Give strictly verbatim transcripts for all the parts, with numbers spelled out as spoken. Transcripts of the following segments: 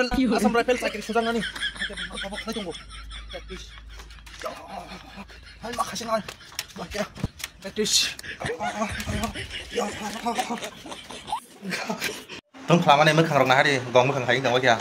Assam Rifle chakri sujaknani. Abo khlai tongo. Practice. Hai ma khasing ai. Practice. Tong khlamani mwkhang rok nahari, gong mwkhang hai tong kya.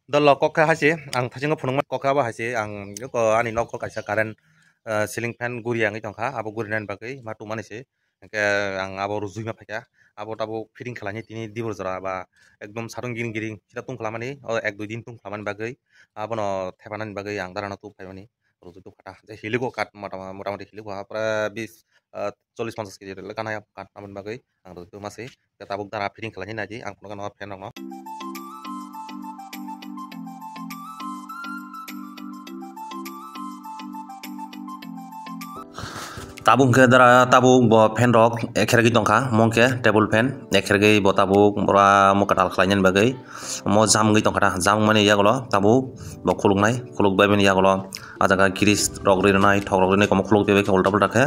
Dol kok kha hai se, ang thasingo phunukma kok kha abo hai se, ang ko ani nok kaisa current, ah, ceiling fan guri yangwi tongkha, abo guri nani bagwi ma tumani se. Hingke ang abo rujui ma phaikha, abo tabuk fitting khlaini tini dibor jora ba ekdom satung giring giring sita tung khlamani, o ek dui din tung khlamani bagwi, abono thepanani bagwi ang darano tu phaimani. Rujui tu kha ta, je hiliko kat mota-, motamoti hiliko ha pura bis, ah, chollish ponchash kg le gana ya kat aboni bagwi ang rujui tu masi. Tabuk dara fitting khlaini naidi ang phunukha no fan rokno. Tabuk hwnkhe dara tabuk bo fan rok ekhergwi tongkha, omo hwnkhe table fan ekhergwi bo tabuk bora mo kwtal khlainani bagwi omo jam wngwi tongkha ta, jam wngmani yagulo tabuk bo khuluknai, khulukbai bini yagulo ah jaga grease rok rinai, thok rok rinai, omo khulukbai bai khe ulta pulta khe.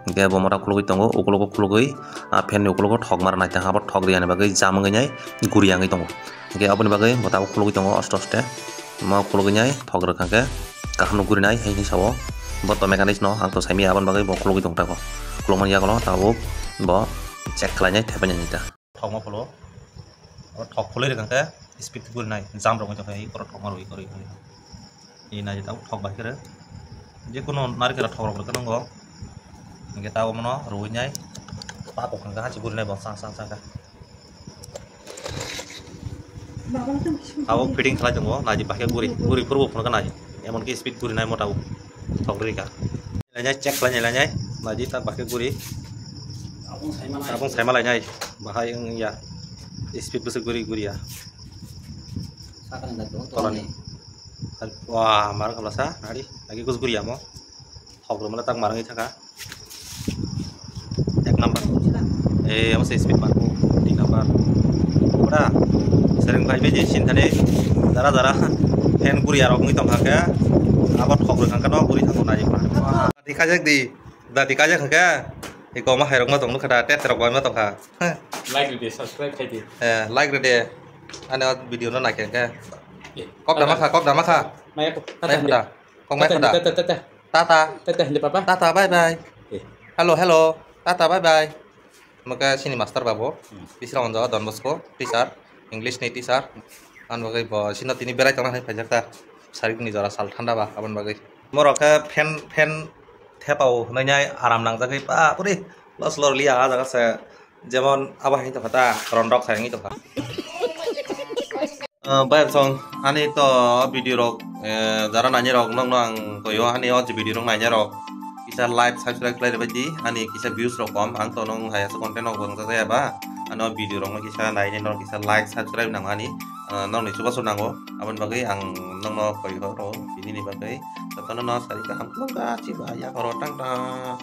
Hingke bo mota khulugwi tongo, ukulogo khulugwi, ah, fan ni ukulogo thok mar nai tong, abo thok riyani bagwi jam wngwi nai guri yangwi tongo. Hingke aboni bagwi bo tabuk khulugwi tongo aste aste. Mo khulugwi nai thok rwkha khe kaham no guri nai hai hinwi sao. Bo to mechanics no ang to saimanya aboni bagwi bo khulugwi tong tako. Khulukmani yagulo tabuk bo check khlainai thepani nai ta. Thokma phulo. Abo thok phulwi rwkha khe speed guri nai jam rok wngkha khe oro thokma rwi kwrwi kwrwi. Ni nai tabuk thok bai khe rw. Je kono narikela thok rok rwkha nango. Hingke tabuk mono rwi nai. Papo hwnka hachi guri nai bo sa sa sa kha. Abo fitting khlai tongo nai bai khe guri guri phuru bo phunukha nai. Emon ki speed guri nai mo tabuk thok rwi kha. Lainai check khlainai lainai. Naidi ta bakhe guri. Abong saima lainai. Bahai wng ya. Speed bwswk guri guri ya. Sakani da to. Tolani. Wah, mar khala sa. Ari. Agi kus guri amo. Thok rwmala tak marang thaka. Ek number. Eh, amo se speed mar. Dui number. Ora. Sereng bhai beji sintane. Dara dara. Fan guri arok ngi tongkha khe. Abo thok rwkha khe no guri thango nai. Dati kajak di, dati kajak kha khe, eko ma hairok ma tong nukha da, tet rok bai ma tong kha. Like rwdi, subscribe khai di. Eh, like rwdi. Ani o video no naikhe khe. Eh, kok da ma kha, kok da ma kha. Maya ko, mai kha da. Kok mai kha da. Tata, tata, tata. Tata. Tata, hindi papa. Tata, bye bye. Eh. Hello, hello. Tata, bye bye. Mokhe sini master babo, hmm. Bisra onjo Don Bosco, teacher, English ni teacher. Ang bagwi bo sino tini berai tongna hai phaijak ta. Sarik ni jora sal thanda ba, aboni bagwi. Morok khe fan, fan thepao hwnwi nai aram nangjagwi ba puri los lor liya ah jaga se jemon abo hai tongkha ta rondok hai wngwi tongkha. Ah, bai song ani to video rok, eh, jara nai rok nokno ang koyo ani o video rok nai rok kisa like subscribe khlai rwbai di ani kisa views rok kom ang to nong hai content rok bang jaya ba ano video rok no kisa nai rok kisa like subscribe nang ani, ah, nokni chubachu nango aboni bagwi ang nokno koyo ro bini ni bagwi. Jotono no sari kaham khulumkha, chiba ya oro tang tang.